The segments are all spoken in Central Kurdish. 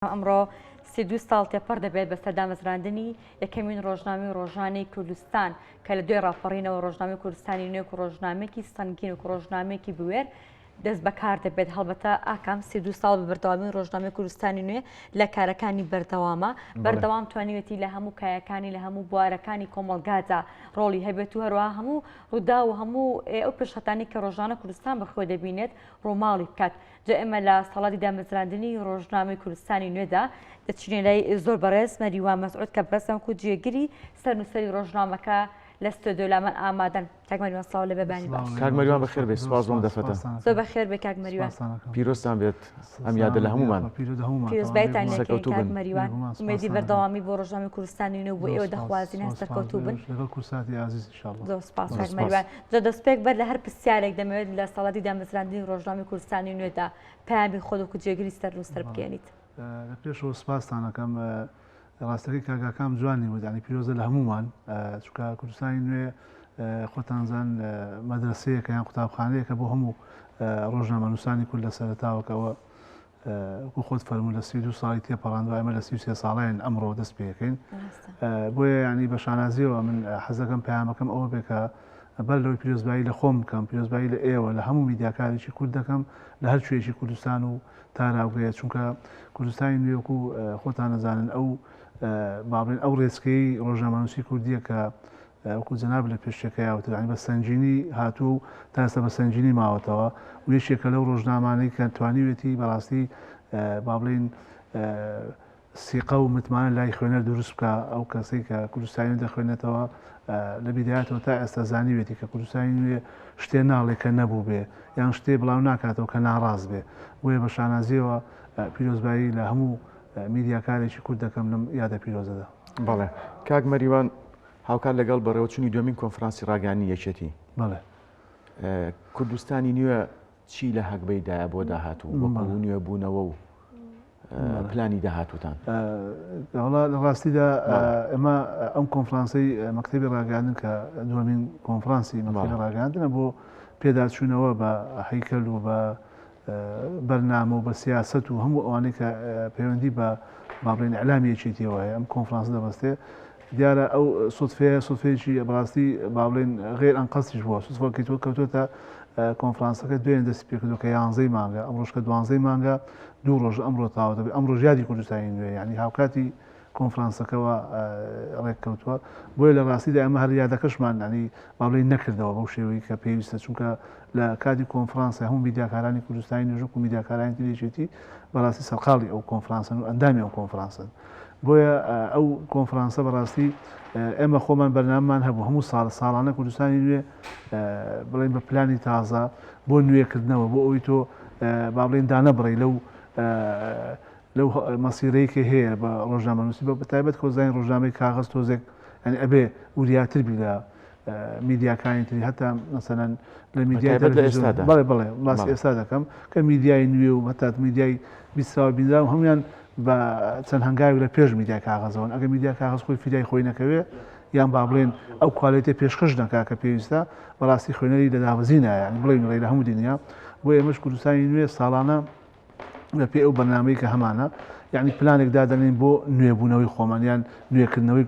ئەمڕۆ 32 ساڵ تێپەڕ دەبێت بەسەر دامەزراندنی یەکەمین ڕۆژنامەی ڕۆژانەی کوردستان کە لە دوای ڕاپەڕینەوە ڕۆژنامەی کوردستانی نوێ و ڕۆژنامێکی سەنگین و ڕۆژنامێکی بوێر دەست بەکار دەبێت. هەڵبەتە ئاکام 32 ساڵ بە بەردەوامی ڕۆژنامەی کوردستانی نوێ لە کارەکانی بەردەوامە، بەردەوام توانیوێتی لە هەموو کایەکانی لە هەموو بوارەکانی کۆمەڵگادا ڕۆڵی هەبێت و هەروەها هەموو ڕووداو و هەموو ئەو پێشهاتانەی کە ڕۆژانە کوردستان بە خۆی دەبینێت ڕووماڵی بکات. جا ئێمە لە ساڵاتی دامەزراندنی ڕۆژنامەی کوردستانی نوێدا دەچینە لای زۆر بەڕێز مەریوان مەسعود کە بەڕێزتان وەکو جێگری سەرنووسەری ڕۆژنامەکە لە ستۆدیۆ لامان ئامادەن. کاک مەریوان سڵاو لێ بێ بانی باش. کاک مەریوان بەخێر بێی سپاس بۆم دەفەتە. زۆر بەخێر بێی کاک مەریوان. پیرۆزتان بێت ئەم یادە لە هەموومان. پیرۆزبایتان لێ کەین سەرکەوتوو کاک بن. مەریوان. ئومێدی بەردەوامی بۆ ڕۆژنامەی کوردستانی نوێ و بۆ ئێوە دەخوازین هەر سەرکەوتوو بن. زۆر سپاس کاک مەریوان. جا دەستپێک بەر لە هەر پرسیارێک دەمەوێت لە ساڵاتی دامەزراندنی ڕۆژنامەی کوردستانی نوێدا پەیامی خۆت وەکو جێگری سەرنووسەر بگەیەنیت. لە پێشەوە سپاستان ئەکەم. ڕاستەکەی کاک ئاکام جوانی وت یانی پیرۆزە لە هەموومان چونکە کوردستانی نوێ خۆتان زان مەدرەسەیەکە یان قوتابخانەیەکە بۆ هەموو ڕۆژنامەنووسانی کورد لە سەرەتاوە کە ئەوە وەکو خۆت فەرموو لە 32 ساڵی تێپەڕاندوە ئێمە لە 33 ساڵین ئەمڕۆ دەست پێەکەین بۆیە ینی بە شانازیەوە من حەزەکەم پەیامەکەم ئەوە بێ کە بەر لەوەی پیرۆزبایی لە خۆم بکەم پیرۆزبایی لە ئێوە لە هەموو میدیاکارێکی کورد دەکەم لە هەر کوێیەکی کوردستان و تاراوگەیە چونکە کوردستانی نوێ وەکو خۆتان ئەزانن ئەو با بڵێن ئەو ڕێچکەی ڕۆژنامەنووسی کوردیە کە وەکو جەناب لە پێشەکەیا وتت یانی بە سەنگینی هاتووە و تا ئێستا بە سەنگینی ماوەتەوە و یەکێکە لەو ڕۆژنامانەی کە توانیوێتی بەڕاستی با بڵێین سیقە و متمانە لای خوێنەر دروست بکا، ئەو کەسەی کە کوردستانی نوێ دەخوێنێتەوە لە بیدایەتەوە تا ئێستا زانیوێتی کە کوردستانی نوێ شتێ ناڵێ کە نەبووبێ یان شتێ بڵاو ناکاتەوە کە ناڕاست بێ، بۆیە بە شانازییەوە پیرۆزبایی لە هەموو میدیاکارێکی کورد دەکەم لەم یادە پیرۆزەدا. بەڵێ کاک مەریوان، هاوکات لەگەڵ بەڕێوەچوونی دووەمین کۆنفرانسی ڕاگەیاندنی یەکێتی، بەڵێ. کوردستانی نوێ چی لە هەگبەی دایە بۆ داهاتوو وەکو نوێبوونەوە و پلانی داهاتووتان؟ وەڵا لە ڕاستیدا ئێمە ئەم کۆنفرانسەی مەکتەبی ڕاگەیاندن کە دووەمین کۆنفرانسی مەکتەبی ڕاگەیاندنە بۆ پێداچوونەوە بە هەیکەل و بە بەرنامە و بە سیاسەت و هەموو ئەوانەی کە پەیوەندی بە با بڵێین ئیعلامی یەکێتیەوە هەیە ئەم کۆنفرانسە دەبەستێ دیارە ئەو سوتفەیە سوتفەیەکی بەڕاستی با بڵێین غیر ئەنقەستیش بووە سوتفەکەی تۆ کەوتۆتە کۆنفرانسەکە دوێنێ دەستی پێکردووە کە یانزەی مانگە ئەمڕۆش کە دوانزەی مانگە دوو ڕۆژ ئەمڕۆ تەواو دەبێت ئەمڕۆش یادی کوردستانی نوێ یعنی هاوکاتی کۆنفرانسەکەوە ڕێککەوتووە بۆیە لە ڕاستیدا ئەمە هەر یادەکەشمان ینی با بڵێین نەکردەوە بەو شێوەی کە پێویستە چونکە لە کاتی کۆنفرانسە هەموو میدیاکارانی کوردستانی نوێژ و میدیاکارانی تری یەکێتی بەڕاستی سەرقاڵی ئەو کۆنفرانسن و ئەندامی ئەو کۆنفرانسن بۆیە ئەو کۆنفرانسە بەڕاستی ئێمە خۆمان بەرنامەمان هەبوو هەموو ساڵ ساڵانە کوردستانی نوێ بڵێن بە پلانی تازە بۆ نوێکردنەوە بۆ ئەوی تۆ با بڵێن دانەبڕی لەو لەو مەسیرەی کە هەیە بە ڕۆژنامەنووسی بە تایبەت کۆزای ڕۆژنامەی کاغەز تۆزێک ئەنی ئەبێ وریاتر بی لە میدیاکانی تری هەتا مەسەلەن لە میدیای تەلەفیزیۆن بەڵێ بەڵێ باسی ئێستا دەکەم کە میدیای نوێ و هەتا میدیای بیستراوە بینراو هەمویان بە چەند هەنگاوێک لە پێش میدیای کاغەزەوەن ئەگەر میدیا کاغەز خۆی فریای خۆی نەکەوێ یان با بڵێن ئەو کوالێتێ پێشکەش نەکا کە پێویستە بەڕاستی خوێنەری لە دابەزینایە یانی بڵێن ڕێ لە هەموو دنیا بۆ ئێمەش کوردستانی نوێ ساڵانە بەپێی ئەو بەرنامەی کە هەمانە یعنی پلانێک دادەنین بۆ نوێبوونەوەی خۆمان یان نوێکردنەوەی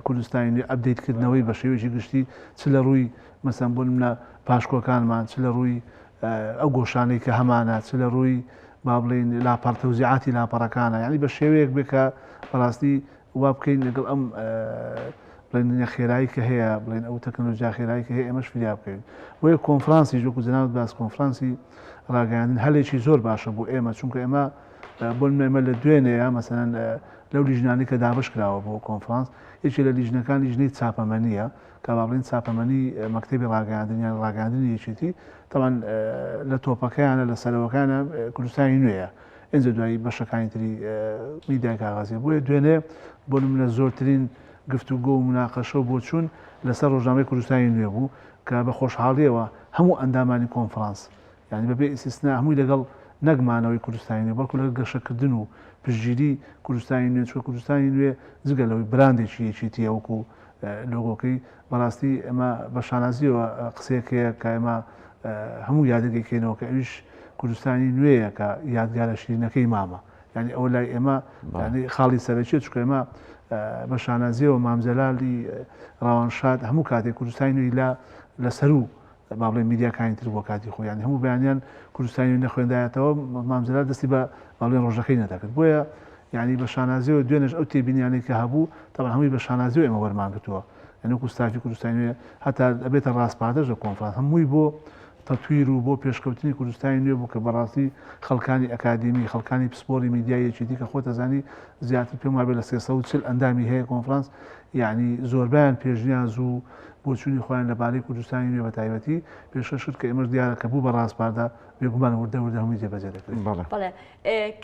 کوردستانی نوێ ئەپدەیتکردنەوەی بە شێوەیەکی گشتی چ لە ڕووی مەسەن بۆ نمونە پاشکۆکانمان چ لە ڕووی ئەو گۆشانەی کە هەمانە چ لە ڕووی با بڵێین لاپەڕ تەوزیعاتی لاپەڕەکانە یعنی بە شێوەیەک بێ کە بەڕاستی وا بکەین لەگەڵ ئەم بڵێن خێرایی کە هەیە بڵێن ئەو تەکنەلۆژیا خێرایی کە هەیە ئێمەش فریا بکەوین بۆیە کۆنفرانسیش وەکو جەنابت باس کۆنفرانسی ڕاگەیاندن هەلێکی زۆر باشە بۆ ئێمە چونکە ئێمە بۆ ئێمە لە دوێنێ مەسەلەن لەو لیژنانەی کە دابش کراوە بۆ کۆنفرانس یەکێ لە لیژنەکان لیژنەی چاپەمەنیە کە با بڵێین چاپەمەنی مەکتەبی ڕاگەیاندن یان ڕاگەیاندنی یەکێتی تەبعەن لە تۆپەکەیانە لە سەرەوەکانە کوردستانی نوێیە ئینجا دوایی بەشەکانی تری میدیای کاغەزیە بۆیە دوێنێ بۆ نمونە زۆرترین گفتوگۆ و مناقەشە و بۆچوون لەسەر ڕۆژنامەی کوردستانی نوێ بوو کە بە خۆشحاڵیەوە هەموو ئەندامانی کۆنفرانس یانی بەبێ ئیستیسنا هەمووی لەگەڵ نەک مانەوەی کوردستانی نوێ بەڵکو لەگەڵ گەشەکردن و پشتگیری کوردستانی نوێ چونکە کوردستانی نوێ جگە لەوەی براندێکی یەکێتیە وەکو لۆگۆکەی بەڕاستی ئێمە بە شانازیەوە قسەیەک هەیە کە ئێمە هەموو یادێک ئەیکەینەوە کە ئەویش کوردستانی نوێیە کە یادگارە شیرینەکەی مامە. یانی ئەوە لای ئێمە یانی خاڵی سەرەکیە چونکە ئێمە بە شانازیەوە مام جەلالی ڕەوانشاد هەموو کاتێک کوردستانی نوێی لا لە سەروو با بڵێن میدیاکانی تر بۆ کاتی خۆی یانی هەموو بەیانیان کوردستانی نوێی نەخوێندایەتەوە مام جەلال دەستی بە با بڵێن ڕۆژەکەی نەدەکرد بۆیە یانی بە شانازیەوە دوێنێش ئەو تێبینیانەی کە هەبوو تەبعەن هەمووی بە شانازیەوە ئێمە وەرمان گرتووە یانی وەکو ستافی کوردستانی نوێ هەتا ئەبێتە ڕاسپاردەش لە کۆنفرانس هەمووی بۆ تەتویر و بۆ پێشکەوتنی کوردستانی نوێ بوو کە بەڕاستی خەڵکانی ئەکادیمی، خەڵکانی پسپۆری میدیای یەکێتی کە خۆت ئەزانی زیاتر پێم وابێ لە 340 ئەندامی هەیە کۆنفرانس یەعنی زۆربەیان پێشنیاز و بۆچوونی خۆیان لەبارەی کوردستانی نوێ بەتایبەتی پێشکەش کرد کە ئێمەش دیارە کە بوو بە ڕاسپاردە بێگومان وردە وردە هەمووی جێبەجێ دەکرێت. بەڵێ. بەڵێ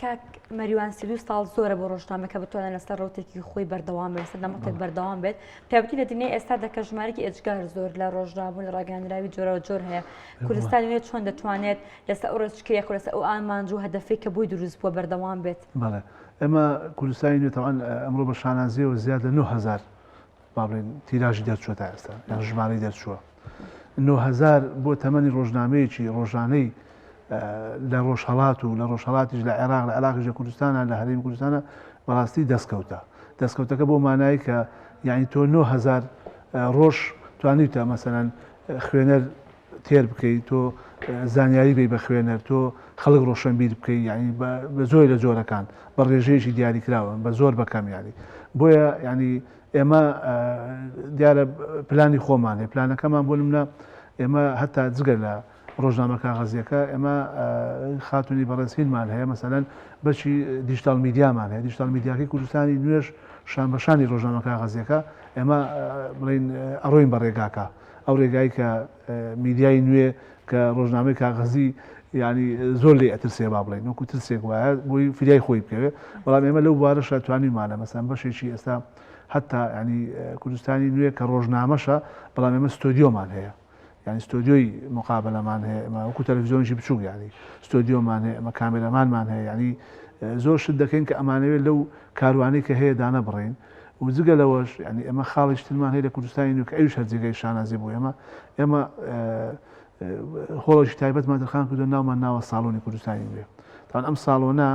کاک مەریوان 32 ساڵ زۆرە بۆ ڕۆژنامەکە بتوانێت لەسەر ڕوتێکی خۆی بەردەوام بێت لەسەر نەمەتێک بەردەوام بێت تایبەتی لە دنیای ئێستادا کە ژمارەیەکی ئێجگار زۆر لە ڕۆژنامە و لە ڕاگەیاندراوی جۆراوجۆر جۆر هەیە کوردستان نوێ چۆن دەتوانێت لەسەر ئەو ڕێچکەیە خۆ لەسەر ئەو ئامانج و هەدەفەی کە بۆی دروست بووە بەردەوام بێت؟ بەڵێ ئێمە کوردستانی نوێ تەوان ئەمڕۆ بە شانازیەوە زیاد لە 9000 با بڵێین تیراژی دەرچووە تا ئێستا یان ژمارەی دەرچووە 9000 بۆ تەمەنی ڕۆژنامەیەکی ڕۆژانەی لە ڕۆژهەڵات و لە ڕۆژهەڵاتیش لە عێراق لە عێراقیش لە کوردستانە لە هەرێمی کوردستانە بەڕاستی دەستکەوتە دەستکەوتەکە بۆ مانای کە یعنی تۆ 9000 ڕۆژ توانیوتە مەسەلەن خوێنەر تێر بکەیت تۆ زانیاری بی بە خوێنەر تۆ خەڵک ڕۆشنبیر بکەیت یعنی بە زۆر لە جۆرەکان بە ڕێژەیەکی دیاریکراوە بە زۆر بەکەم ینی بۆیە ینی ئێمە دیارە پلانی خۆمان هەیە پلانەکەمان بۆ نمونە ئێمە هەتا جگە لە ڕۆژنامە کاغەزیەکە ئێمە خاتونی بەڕێز هینمان هەیە مەسەلەن بەشی دیجیتال میدیامان هەیە دیجیتال میدیاکەی کوردستانی نوێش شان بە شانی ڕۆژنامە کاغەزیەکە ئێمە بڵین ئەڕۆین بە ڕێگاکە ئەو ڕێگای کە میدیای نوێ کە ڕۆژنامەی کاغەزی ینی زۆر لێ ئەترسێ با بڵێن وەکو ترسێک وایە بۆی فریای خۆی بکەوێ بەڵام ئێمە لەو بوارەشە توانیمانە مەسەن بەشێکی ئێستا حتا ینی کوردستانی نوێ کە ڕۆژنامەشە بەڵام ئێمە ستۆدیۆمان هەیە یانی ستۆدیۆی مقابلەمان هەیە ئێمە وەکو تەلەفزیۆنێکی بچووک یانی ستۆدیۆمان هەیە ئێمە کامێرەمانمان هەیە یانی زۆر شت دەکەین کە ئەمانەوێت لەو کاروانەی کە هەیە دانەبڕین و جگە لەوەش یانی ئێمە خاڵیش ترمان هەیە لە کوردستانی نوێ کە ئەویش هەر جێگای شانازی بوو ئێمە ئێمە هۆڵێکی تایبەتمان تەرخان کردو ناومان ناوە ساڵۆنی کوردستانی نوێ تاوان ئەم ساڵۆنە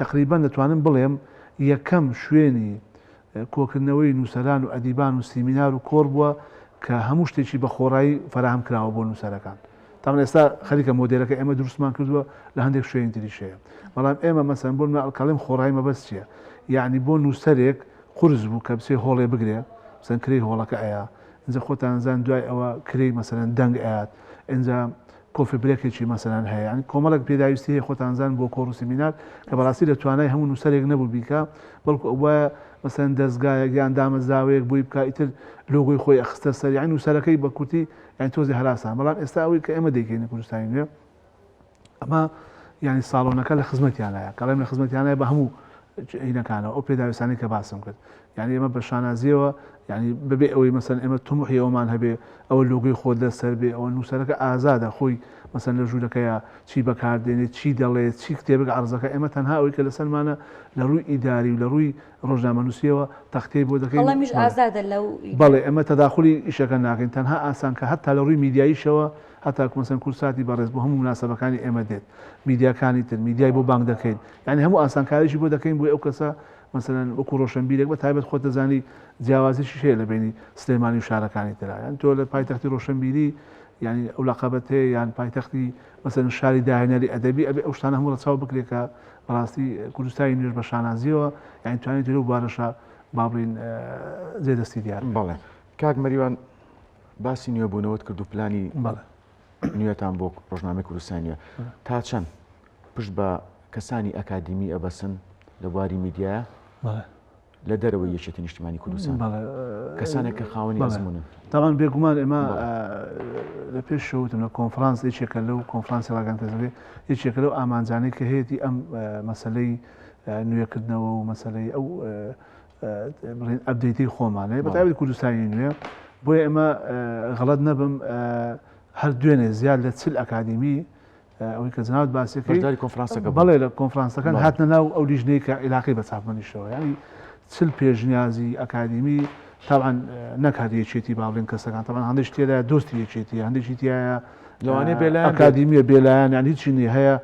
تقریبا دەتوانم بڵێم یەکەم شوێنی کۆکردنەوەی نووسەران و ئەدیبان و سیمینار و کۆڕ بووە کە هەموو شتێکی بە خۆڕایی فەراهەم کراوە بۆ نووسەرەکان. تاوان ئێستا خەریکە مۆدێلەکە ئێمە دروستمان کردووە لە هەندێک شوێنی تریش هەیە. بەڵام ئێمە مەسەلەن بۆ نموونە کەڵێم خۆڕایی مەبەست چییە؟ یەعنی بۆ نووسەرێک قورس بوو کە بچێ هۆڵێ بگرێ، مەسەلەن کرێی هۆڵەکە ئەیا، ئینجا خۆتان ئەزانن دوای ئەوە کرێی مەسەلەن دەنگ ئەیات، ئینجا coffee break ێکی مەسەلەن هەیە یانی کۆمەڵێک پێداویستی هەیە خۆتان زان بۆ کۆڕ و سیمینار کە بەڕاستی لە توانای هەموو نووسەرێک نەبوو بیکا بەڵکو ئەبوایە مەسەلەن دەزگایەک یان دامەزراوەیەک بۆی بکا ئیتر لۆگۆی خۆی ئەخستە سەر یانی نووسەرەکەی بە کورتی یانی تۆزێ هەراسان بەڵام ئێستا ئەوەی کە ئێمە دەیکەین لە کوردستانی نوێ ئەمە یانی ساڵۆنەکە لە خزمەتیانایە کەڵێم لە خزمەتیانایە بە هەموو هینەکانەوە ئەو پێداویستانەی کە باسم کرد یانی ئێمە بە شانازیەوە یانی بەبێ ئەوەی مەسەن ئێمە تموحی ئەومان هەبێ ئەوە لۆگۆی خۆت لەسەر بێ ئەوە نووسەرەکە ئازادە خۆی مەسەن لە ژوورەکەیە چی بەکاردێنێ چی دەڵێ چی کتێبێک عەرزەکە ئێمە تەنها ئەوەی کە لەسەرمانە لە ڕووی ئیداری و لە ڕووی ڕۆژنامەنووسیەوە تەختەی بۆ دەکەین قەڵەمیش ئازادە لەو بەڵێ ئێمە تەداخولی ئیشەکە ناکەین تەنها ئاسان کە هەتا لە ڕووی میدیاییشەوە هەتاکو مەسەن کوردساتی بەڕێز بۆ هەموو موناسەبەکانی ئێمە دێت میدیاکانی تر میدیای بۆ بانگ دەکەین یانی هەموو ئاسانکاریشی بۆ دەکەین بۆی ئەو کەسە مەسەلەن وەکو ڕۆشنبیرێک بە تایبەت خۆت دەزانی جیاوازیشی هەیە لە بینی سلێمانی و شارەکانی ترا یان تۆ لە پایتەختی ڕۆشنبیری یانی ئەو لەقەبەت هەیە یان پایتەختی مەسەلەن شاری داهێنەری ئەدەبی ئەبێ ئەو شتانە هەموو ڕەچاو بکرێت کە بەڕاستی کوردستانی نوێش بە شانازیەوە یانی توانێت لەو بارەشە با بڵین جێ دەستی دیار بەڵێ کاک مەریوان باسی نوێبوونەوەت کرد و پلانی نوێتان بۆ ڕۆژنامەی کوردستانی نوێ تا چەند پشت بە کەسانی ئەکادیمی ئەبەسن لە بواری میدیایە لە دەرەوەی یەکێتی نیشتمانی کوردستان کەسانێک کە خاوەنی ئەزمونن تاوان بێگومان ئێمە لە پێش شەوتم لە کۆنفرانس یەکێکە لەو کۆنفرانسی ڕاگەندەزەکەی یەکێکە لەو ئامانجانەی کە هەیەی ئەم مەسلەی نوێکردنەوە و مەسلەی ئەو بڵێن update ی خۆمانە بە تایبەت کوردستانی نوێ بۆیە ئێمە غەڵەت نەبم هەر دوێنێ زیاد لە چل ئەکادیمی ئەوەی کە جنابت باسیەکەی بەشداری کۆنفرانسەکە بەڵێ لە کۆنفرانسەکان هاتنە ناو ئەو لیژنەی کە عیلاقی بە چاپمەنیشەوە یعنی چل پێشنیازی ئەکادیمی طبعا نەک هەر یەکێتی با بڵێن کەسەکان طبعا هەندێک تێدا دۆستی یەکێتی هەندێکی تایە لەوانەیە بێلایەن ئەکادیمیە بێلایەن یان هیچی نیە هەیە.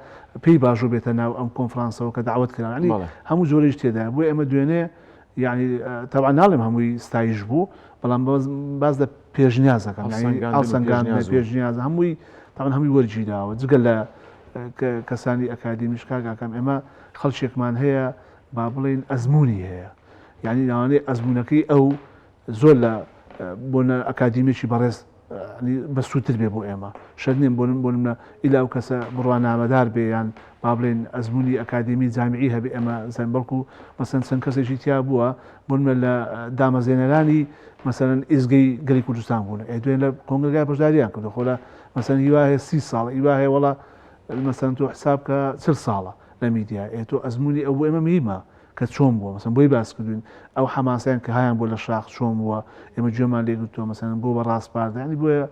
پێی باشوو بێتە ناو ئەم کۆنفرانسەوە کە داوت کران ینی هەموو جۆرەیش تێدایە بۆ ئێمە دوێنێ یعنی تەبعا ناڵێم هەمووی ستایش بوو بەڵام باز لە پێشنیازەکەم هەڵسەنگاندن پێشنیاز هەمووی تاوان هەمووی وەرگیراوە جگە لە کەسانی ئەکادیمیش کاکەم ئێمە خەڵکێکمان هەیە با بڵێین ئەزمموی هەیە یعنی لەوانەیە ئەزمونونەکەی ئەو زۆر لە بۆنە ئەکادیمیی بەڕێز بەسوودتر بێ بۆ ئێمە. شەرت نییە بۆ نمونە ئیلا ئەو کەسە بڕوانامەدار بێ یان با بڵێین ئەزموونی ئەکادیمی جامیعی هەبێ ئێمە زانین بەڵکو مەسەلەن چەند کەسێکی تیا بووە بۆ نمونە لە دامەزرێنەرانی مەسەلەن ئیزگەی گەلی کوردستان بوون ئێ دوێن لە کۆنگرەگای بەشداریان کردو خۆ لە مەسەلەن هیوا هەیە سی ساڵ هیوا هەیە وەڵا مەسەلەن تۆ حساب کە چل ساڵە لە میدیا ئێ تۆ ئەزموونی ئەو بۆ ئێمە مهمە کە چۆن بووە مەسەن بۆی باس کردوین ئەو حەماسەیان کە هەیان بووە لە شاخ چۆن بووە ئێمە گوێمان لێ گرتووە مەسەن بۆ بە ڕاسپاردە ینی بۆیە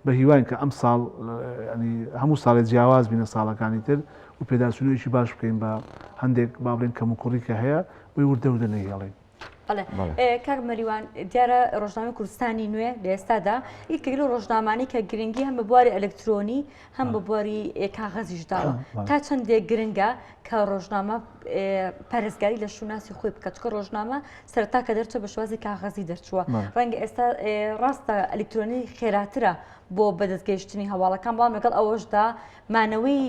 بە هیواین کە ئەم ساڵ ینی هەموو ساڵێ جیاواز بینە ساڵەکانی تر و پێداچوونەوەیەکی باش بکەین بە هەندێک با بڵێن کەموکوڕی کە هەیە بۆی وردە وردە نەیهێڵین. بەڵێ کاک مەریوان دیارە ڕۆژنامەی کوردستانی نوێ لە ئێستادا یەکێک لەو ڕۆژنامانەی کە گرنگی هەم بە بواری ئەلکترۆنی هەم بە بواری کاغەزیش داوە تا چەندێک گرنگە کە ڕۆژنامە پارێزگاری لە شوناسی خۆی بکات چونکە ڕۆژنامە سەرەتا کە دەرچوە بە شێوازی کاغەزی دەرچووە ڕەنگە ئێستا ڕاستە ئەلکترۆنی خێراترە بۆ بەدەستگەیشتنی هەواڵەکان بەڵام لەگەڵ ئەوەشدا مانەوەی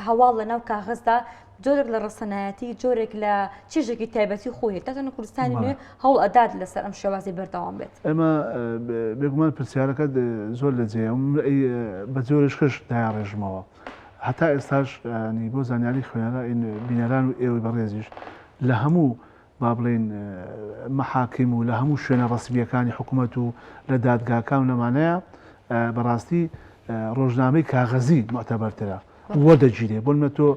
هەواڵ لە ناو کاغەزدا جۆرێک لە ڕەسەنایەتی جۆرێک لە چێژێکی تایبەتی خۆی هەیە تاچەند کوردستانی نوێ هەوڵ ئەدات لەسەر ئەم شێوازی بەردەوام بێت. ئێمە بێگومان پرسیارەکەت زۆر لە جێیە بە جۆرێش کەش دایاڕێژمەوە هەتا ئێستاش ینی بۆ زانیاری خوێنەران بینەران و ئێوەی بەڕێزیش لە هەموو با بڵێین مەحاکیم و لە هەموو شوێنە ڕەسمییەکانی حکوومەت و لە دادگاکان و لەمانەیە بەڕاستی ڕۆژنامەی کاغەزی موعتەبەرترە وەردەگیرێ بۆ نمونە تۆ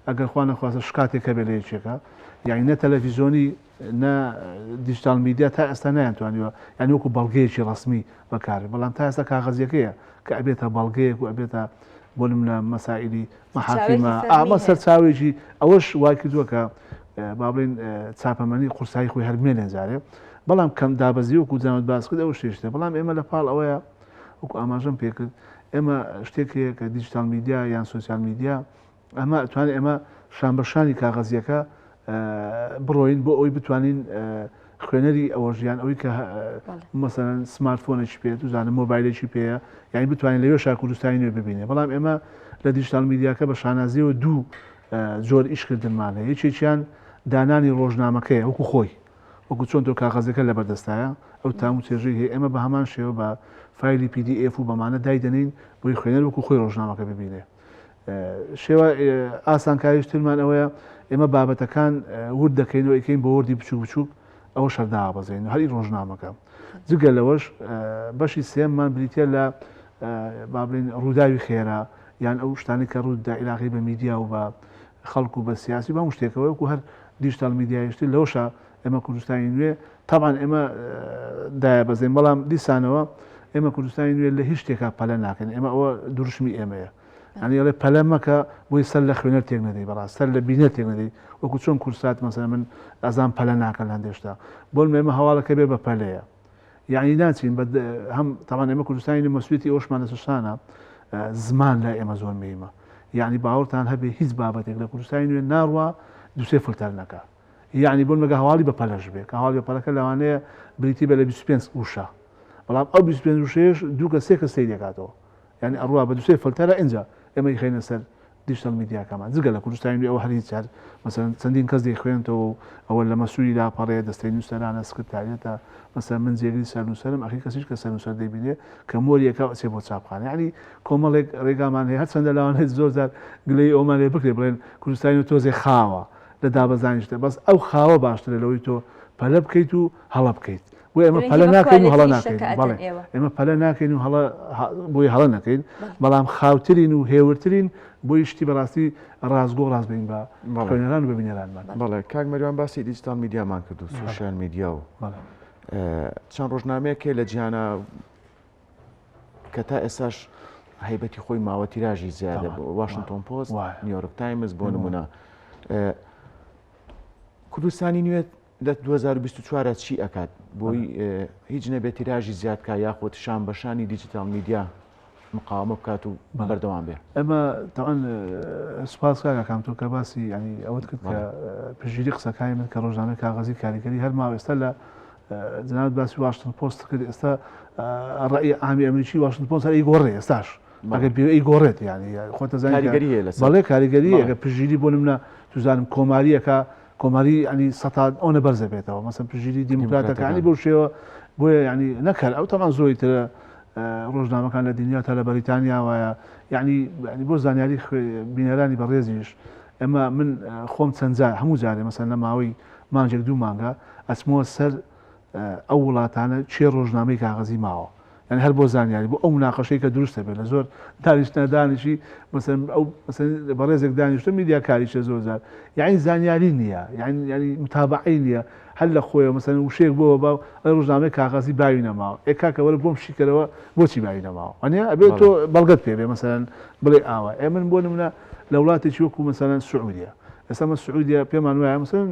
ئەگەر خوا نەخواستە شکاتێک هەبێ لە یەکێکە یعنی نە تەلەڤیزیۆنی نە digital media تا ئێستا نەیانتوانیوە یعنی وەکو بەڵگەیەکی ڕەسمی بەکارێ بەڵام تا ئێستا کاغەزیەکەیە کە ئەبێتە بەڵگەیەک و ئەبێتە بۆ نمونە مەسائلی مەحاکیمە ئامە سەرچاوێکی ئەوەش وای کردووە کە با بڵێین چاپەمەنی قورسایی خۆی هەر بمێنێ جارێ بەڵام کەم دابەزی وەکو جەنابت باس کرد ئەو شتێشتە بەڵام ئێمە لە پاڵ ئەوەیە وەکو ئاماژەم پێکرد ئێمە شتێک هەیە کە digital media یان social media ئەمە ئەتوانێت ئێمە شان بە شانی کاغەزیەکە بڕۆین بۆ ئەوەی بتوانین خوێنەری ئەوەش یان ئەوەی کە مەسەلەن smartphone ێکی پێ دوزانە مۆبایلێکی پێیە یانی بتوانین لەوێشا کوردستانی نوێ ببینێ بەڵام ئێمە لە digital media کە بە شانازیەوە دوو جۆر ئیشکردنمان هەیە یەکێکیان دانانی ڕۆژنامەکەیە وەکو خۆی وەکو چۆن تۆ کاغەزەکە لەبەردەستایە ئەو تام و چێژەی هەیە ئێمە بە هەمان شێوە بە فایلی PDF و بەمانە دایدەنین بۆی خوێنەر وەکو خۆی ڕۆژنامەکە ببینێ شێوە ئاسانکاریش ترمان ئەوەیە ئێمە بابەتەکان ورد دەکەینەوە ئەیکەین بە وردی بچوک بچوک ئەوە شەردابەزێن هەری ڕۆژنامەکە جگە لەوەش بەشی سێممان بریتە لە با بڵێین ڕووداوی خێرا یان ئەو شتانی کە ڕوودا عیلاقی بە میدیا و بە خەڵک و بە سیاسی بە هەموو شتێکەوە وەکو هەر digital media یشتر لەوەشە ئێمە کوردستانی نوێ تەبعەن ئێمە دایە بەزێن بەڵام دیسانەوە ئێمە کوردستانی نوێ لە هیچ شتێکا پەلە ناکەین ئێمە ئەوە دروشمی ئێمەیە یانی ئەڵێ پەلە مەکە بۆی سەر لە خوێنەر تێک نەدەی بەڕاست سەر لە بینەر تێک نەدەی وەکو چۆن کورسات مەسەلەن من ئەزان پەلە ناکەن لە هەندێک شتا بۆ ئێمە هەواڵەکە بێ بە پەلەیە یعنی ناچین بە هەم تاوان ئێمە کوردستانی مەسوولێتی ئەوشمان لەسەر شانە زمان لای ئێمە زۆر مهمە یعنی باوەڕتان هەبێ هیچ بابەتێک لە کوردستانی نوێ ناڕوا دوسێ فلتەر نەکا یەعنی بۆ نمونە هەواڵی بە پەلەش بێ کە هەواڵی بە پەلەکە لەوانەیە بریتی بێ لە 25 وشە بەڵام ئەو 25 وشەیەش دوو کە سێ کەس سەیری دەکاتەوە یعنی ئەڕوا بە دوو سێ فلتەرە ئینجا ئێمە ئیخەینە سەر digital media کەمان جگە لە کوردستانی نوێ ئەوە هەر هیچ هەر مەسەلەن چەندین کەس دەیخوێنێتەوە و ئەوە لە مەسوولی لاپەڕەیە دەستەی نووسەرانە سکرتاریەتە مەسەلەن من جێگری سەرنووسەرم ئەخی کەسیش کە سەرنووسەر دەیبینێ کە مۆریەکە ئەچێ بۆ چاپخانە یعنی کۆمەڵێک ڕێگامان هەیە هەرچەندە لەوانەیە زۆر جار گلەیی ئەومان لێ بکرێ بڵێن کوردستانی نوێ تۆزێ خاوە لە دابەزانیشتە بەس ئەو خاوە باشترە لەوەی تۆ پەلە بکەیت و هەڵە بکەیت بۆ ئێمە پەلە ناکەین و هەڵە ناکەین بەڵێ ئێمە پەلە ناکەین و هەڵە بۆی هەڵە نەکەین بەڵام خاوترین و هێورترین بۆی شتی بەڕاستی ڕاستگۆ ڕاست بین بە خوێنەران و بە بینەرانمان. بەڵێ کاک مەریوان باسی digital media مان کرد و social media و چەند ڕۆژنامەیەک هەیە لە جیهانا کە تا ئێستاش هەیبەتی خۆی ماوە تیراژی زیادە بۆ واشنتۆن پۆست نیویۆرک تایمز بۆ نمونە کوردستانی نوێت لە 2024 چی ئەکات بۆی هیچ نەبێت تیراژی زیادکە یاخود شان بەشانی digital media. مقاومە بکات و بەردەوام بێ. ئێمە تەبعەن سوپاس کاک ئاکام تۆ کە باسی یانی ئەوەت کرد کە پشتگیری قسەکانی من کە ڕۆژنامەی کاغەزی کاریگەری هەر ماوە ئێستا لە جنابت باسی واشنتن پۆست کرد ئێستا ڕەئی عامی ئەمریکی واشنتن پۆست هەر ئەیگۆڕێ ئێستاش ئەگەر بێ ئەیگۆڕێت یانی خۆت دەزانی کاریگەری هەیە لەسەر بەڵێ کاریگەری ئەگەر پشتگیری بۆ نمونە توزانم کۆمارییەکە کۆماری ینی سەتا ئەوە بەرزە بێتەوە مەسەن پشتگیری دیموکراتەکانی بەو شێوە بۆیە ینی نەکەر ئەو تەمان زۆری ترە ڕۆژنامەکان لە دنیا تا لە بەریتانیا وایە یعنی بۆ زانیاری بینەرانی بەڕێزیش ئێمە من خۆم چەند جار هەموو جارێ مەسەن لە ماوەی مانگێک دوو مانگە ئەچمەوە سەر ئەو وڵاتانە چێ ڕۆژنامەی کاغەزی ماوە یعنی هەر بۆ زانیاری بۆ ئەو مناقەشەی کە دروستە بێت لە زۆر دانیشتە دانیشی مەسەن ئەو مەسەن بەڕێزێک دانیشتە میدیاکاریشە زۆر جار یعنی زانیاری نییە یعنی یعنی متابعەی نییە هەر لە خۆیەوە مەسەن وشەیەک بۆ باو ئەڵێ ڕۆژنامەی کاغەزی باوی نەماوە ئێ کاکە وەرە بۆم شیکەرەوە بۆچی باوی نەماوە وانە ئەبێ تۆ بەڵگەت پێ بێ مەسەن بڵێ ئاوا ئێ من بۆ نمونە لە وڵاتێکی وەکو مەسەلەن سعودیە ئێستا مە سعودیە پێمان وایە مەسەلەن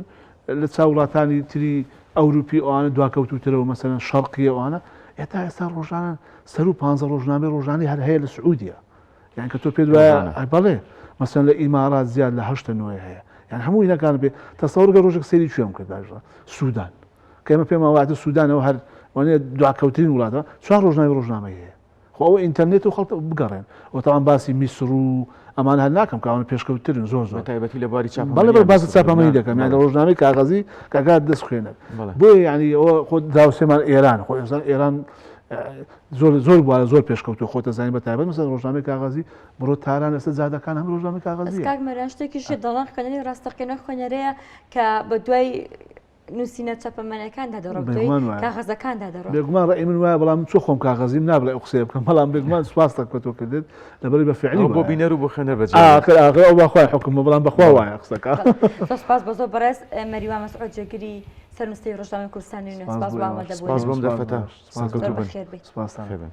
لە چاو وڵاتانی تری ئەوروپی ئەوانە دواکەوتوترەوە مەسەلەن شەرقیە ئەوانە ئێتا ئێستا ڕۆژانە سەرو پ ڕۆژنامەی ڕۆژانی هەر هەیە لە سعودیە یان کە تۆ پێت وایە بەڵێ مەسەن لە ئیمارات زیاد لە هەشتە نۆیە هەیە یان هەموو اینەکان بێ تەسەوڕگە ڕۆژێک سەیری کوێم کرد باشە سوودان کە ئێمە پێمان وایە سوودانەوە هەر وانە دواکەوترین وڵاتە چوار ڕۆژنامەی ڕۆژنامەی هەیە خۆ ئەوە ئینتەرنێت و خەڵک بگەڕێن و تاوان باسی میسر و ئەمان هەر ناکەم کە ئەوانە پێشکەوتترن زۆر زۆر تایبەتی لە بواری چاپەمەنی بەڵێ بەڵێ باسی چاپەمەنی دەکەم یان لە ڕۆژنامەی کاغەزی کاکات دەست خوێنەر بۆیە یعنی ئەوە خۆ دراوسێمان ئێران خۆ ئێستا ئێران زۆر زۆر بوارە زۆر پێشکەوتو خۆتە زانانی بە تایبەت مەسەلەن ڕۆژنامەی کاغەزی بڕۆ تاران ئێستا جادەکان هەم ڕۆژنامەی کاغەزی کاک مەران شتێکیش دەڵێن خوێنەری ڕاستەقینە خوێنەرەیە کە بە دوای نووسینە چەپەمەنەکاندا دەڕۆ کاغەزەکاندا دەڕۆ بێگومان ڕەئی من وایە بەڵام چۆ خۆم کاغەزیم نابڵێ ئەو قسەیە بکەم بەڵام بێگومان سوپاس تەک بە تۆ کردت لەبەری بە فعلی بۆ بینەر و بۆ خوێنەر بەجێ ئاخر ئاخر ئەو بەخوای حوکمە بەڵام بەخوا وایە قسەکە زۆر سوپاس بۆ زۆر بەڕێز مەریوان مەسعود جێگری سەرنووسەری ڕۆژنامەی کوردستانی نوێ سوپاس بۆ ئامادەبوونت سوپاس بۆم دەرفەتە سوپاس سەرکەوتوو بن بەخێر بێیت سوپاستان خێر بن.